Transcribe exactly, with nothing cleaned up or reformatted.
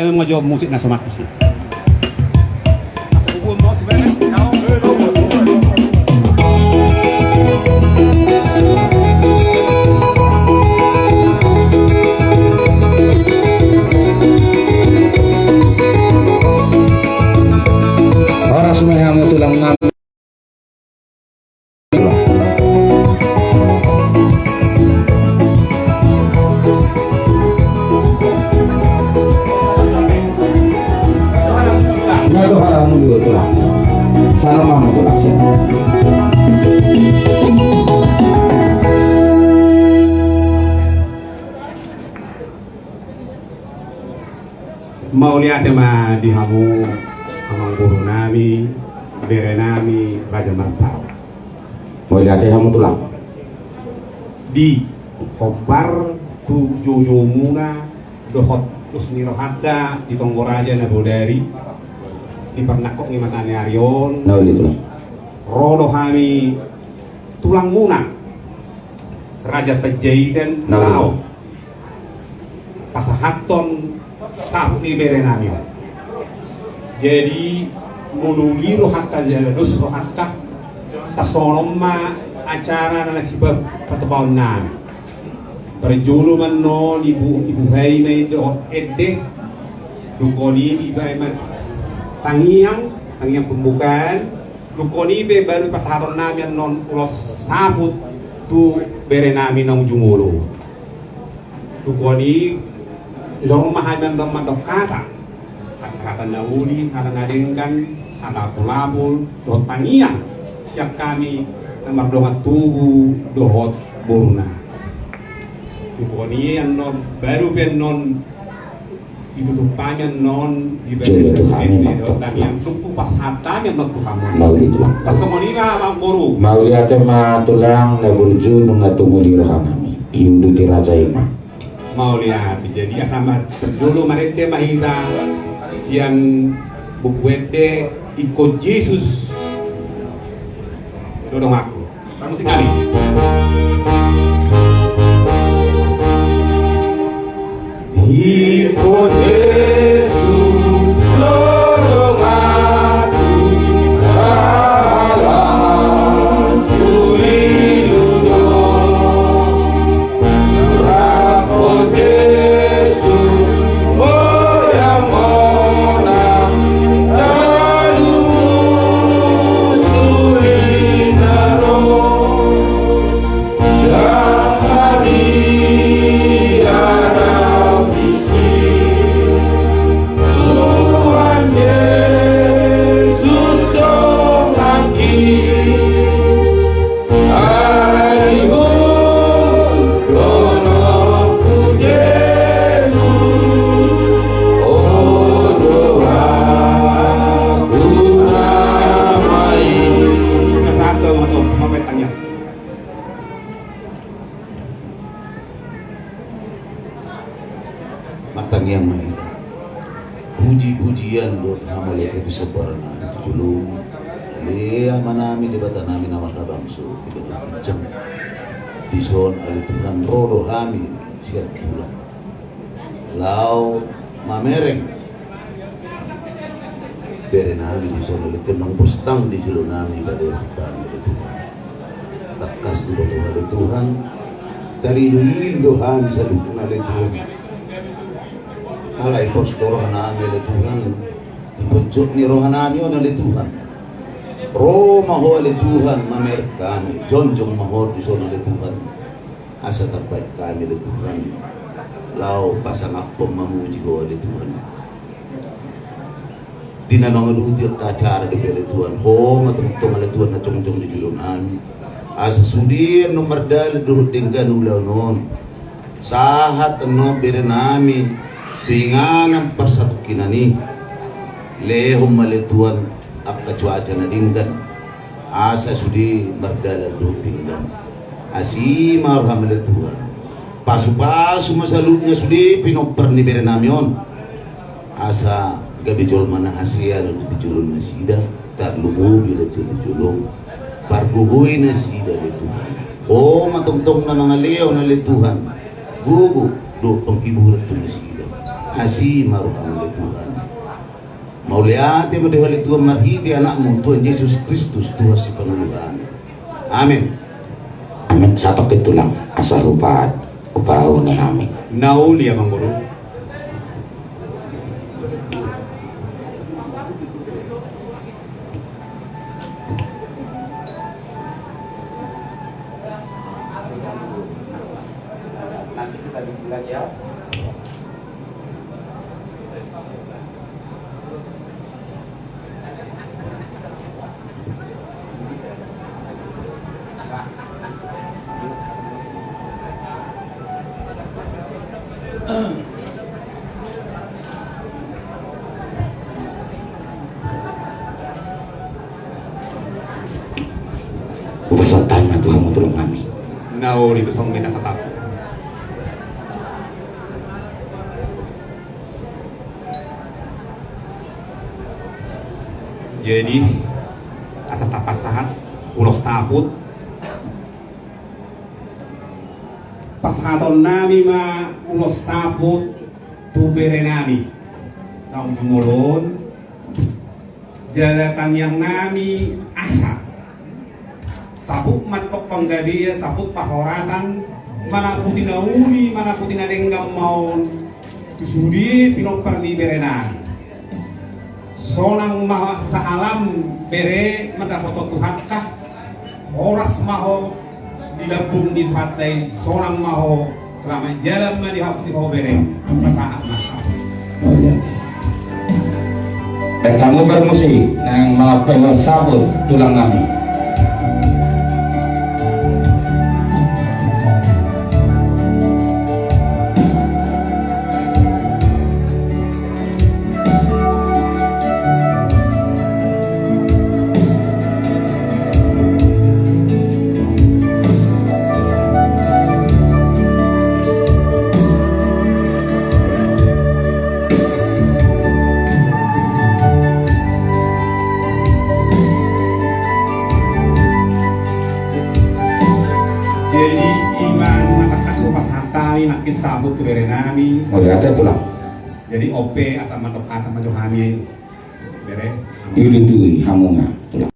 Eme ma jo musik na somat tusi. Horas ma hamu tulang nami. Mauliate ma di hamu amangboru nami, bere nami, Raja Martau. Mauliate hamu tulang. Di hombar tu joujoumuna dohot dos ni rohanta di tonggo raja na bodari di parnangkok ni mata ni ari on. Ro do hami tulangmuna Raja Panjaitan laho pasahathon saput ni bere nami on. Jadi molo uli rohanta jala dos rohanta, tarsongon on ma acara na sipatupaon nami. Parjolo ma annon dibuhai ma ende, dung on i dibaen ma tangiang, tangiang pembukaan. Dung on i pe baru pasahaton nami annon ulos saput tu bere nami naung jumolo. Dung on i, jolo ma hami mandok hata, hata na uli, hata na denggan, hata apulapul dohot tangiang sian hami na mardongan tubu dohot boruna. Dung on i annon baru pe annon ditutup hami annon di bagasan dohot tangiang, tung pasahat hami annon tu hamu. Mauliate ma tulang na burju, nunga tumuli roha nami. Iuduti raja i ma. Mauliate. Jadi asa ma parjolo marende ma hita sian buku ende, ingkon Jesus do donganku. Parmusik nami. Ingkon Jesus do donganku, dalan tu lilu do. Martangiang ma hita. Puji-pujian dohot hamauliateon di somba nami tu jolomu, ale Amanami Debatanami na marhabangsa di banua ginjang. Dison ale Tuhan ro do hami sian tulang laho mamereng bere nami dison ale Tuhan, naung bostang di jolo nami, pade hami ale Tuhan. Tangkas diboto ale Tuhan, tarilu-ilu do hami saluhutna ale Tuhan. Alai pos do roha nami ale Tuhan, di pojok ni roha nami on ale Tuhan. Ro ma Ho ale Tuhan mamereng hami, jongjong ma Ho dison ale Tuhan. Asa tarbaen hami ale Tuhan laho pasangaphon mamuji Ho ale Tuhan. Di na mangaluti angka acara dope ale Tuhan, Ho ma tongtong ale Tuhan na jongjong di jolo nami. Asa sude annon mardalan dohot denggan ulaon on, sahat annon bere nami tu inganan parsatongkinan i, lehon ma ale Tuhan angka cuaca na denggan, asa sude mardalan dohot denggan. Asi ma roham ale Tuhan, pasu-pasu ma saluhutna sude pinompar ni bere nami on, asa gabe jolma na hasea do di jolo nasida, tarlumobi ale Tuhan di jolo, pargogoi nasida ale Tuhan. Ho ma tongtong na mangalehon ale Tuhan gogo dohot panghiburan tu nasida. Asi ma rohaM ale Tuhan. Mauliate ma di Ho ale Tuhan marhite AnakMu Tuhan Jesus Kristus, Tuhan sipanoluhan. Amen. Amen. Satongkin tulang, asa hupasahat, hupasahat hami. Na uli, Amangboru. Nanti kita bikin lagi ya. Hupasahat hami ma tu hamu tulang nami. Na uli, tu songon i ma sahat. Jadi, asa tapasahat ulos saput. Pasahaton nami ma ulos saput tu bere nami. Naung jumolo on, jala tangiang nami asa saput ma antong panggabean, saput parhorasan, manaputi na uli, manaputi na denggan ma on tu sude pinompar ni bere nami. Sonang ma sahalam bere mandapothon Tuhanta, horas ma ho di lambung ni Tuhanta i, sonang ma ho, selamat jalan ma di ho, di ho bere, pasahat ma. Baik, hamu bermusik, nang mambahen saput tulang nami. Jadi, ima na tangkas hupasahat hami nangkin saput tu bere nami. Mauliate tulang. Jadi, on pe asa mandok hata ma jo hami, bere. Ilu tu i hamu ma tulang.